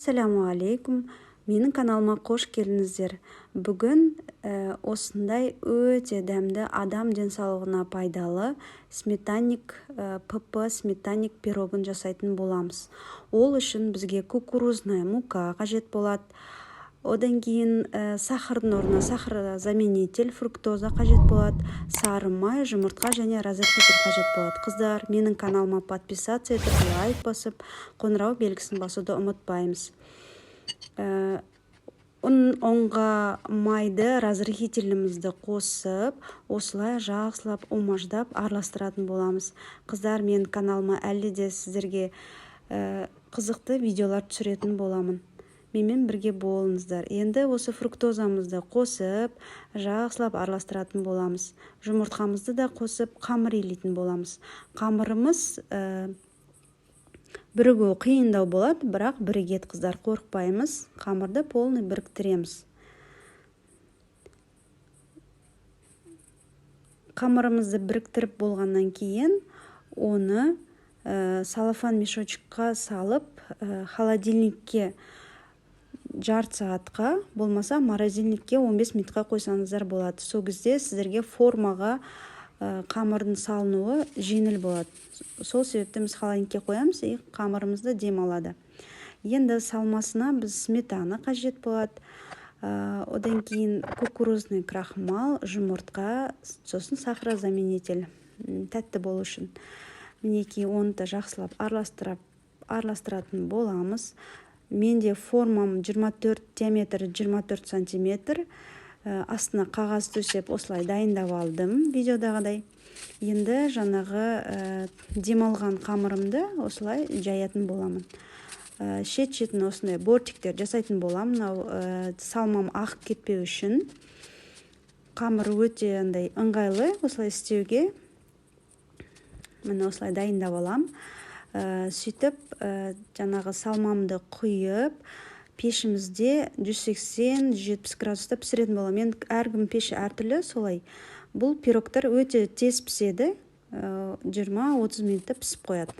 Ассалямуалейкум! Менің каналыма қош келдіңіздер! Бүгін осындай өте дәмді, адам денсаулығына пайдалы сметанник ПП сметанник пирогын жасайтын боламыз. Ол үшін бізге кукурузная мука қажет болады. Одан кейін сахардың орнына сахарозаменитель фруктоза қажет болады, сары май, жұмыртқа және разрыхлитель қажет болады. Қыздар, менің каналыма подписаться етіп, лайк басып, қоңырау белгісін басуды ұмытпаймыз. Ұнға майды, разрыхителімізді қосып, осылай жақсылап умаждап араластыратын боламыз. Қыздар, менің каналыма әлі де сіздерге қызықты видеолар түсіретін боламын, менімен бірге болыңыздар. Енді осы фруктозамызды қосып, жақсылап араластыратын боламыз. Жұмыртқамызды да қосып, қамыр илейтін боламыз. Қамырымыз бірігуі қиындау болады, бірақ бірігеді, қыздар, қорықпаймыз. Қамырды полный біріктіреміз. Қамырымызды біріктіріп болғаннан кейін оны салафан мешочекқа салып, холодильникке жарты сағатқа, болмаса морозильникке 15 минутқа қойсаңыздар болады. Сол кезде сіздерге формаға қамырдың салынуы жеңіл болады. Сол себептен біз холодильникке қоямыз, и қамырымызды дем алады. Енді салмасына біз сметана қажет болады, одан кейін кукурузный крахмал, жұмыртқа, сосын сахарозаменитель тәтті болу үшін. Мінекей, оны да жақсылап араластыратын боламыз. Менде формам 24, диаметрі 24 сантиметр. Астына қағаз төсеп, осылай дайындап алдым видеодағыдай. Енді жаңағы демалған қамырымды осылай жаятын боламын. Шет шетін осындай бортиктер жасайтын боламын, мынау салмам ағып кетпеу үшін. Қамыр өте андай ыңғайлы осылай істеуге. Міне, осылай дайындап аламын. Сөйтіп жаңағы салмамды құйып, пешімізде 180-170 градуста пісіретін боламын. Енді әркім пеші әртүрлі, солай. Бұл пирогтар өте тез піседі, 20-30 минутта пісіп қояды.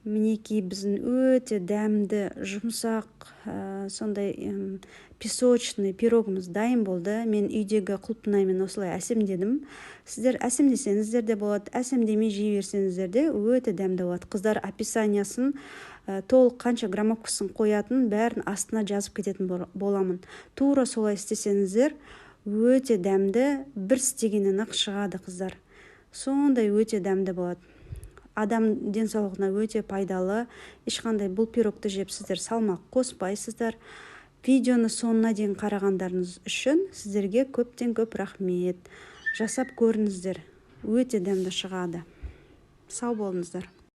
Мінекей, біздің өте дәмді, жұмсақ, сондай песочный пирогымыз дайын болды. Мен үйдегі құлпынаймен осылай әсемдедім. Сіздер әсемдесеңіздер де болады, әсемдемей жей берсеңіздер де өте дәмді болады. Қыздар, описаниясын толық, қанша граммовкасын қоятын, бәрін астына жазып кететін боламын. Тура солай істесеңіздер, өте дәмді, бір істегеннен ақ шығады, қыздар. Сондай өте дәмді болады, адам денсаулығына өте пайдалы. Ешқандай бұл пирогты жеп, сіздер салмақ қоспайсыздар. Видеоны соңына дейін қарағандарыңыз үшін сіздерге көптен көп рахмет. Жасап көріңіздер, өте дәмді шығады. Сау болыңыздар!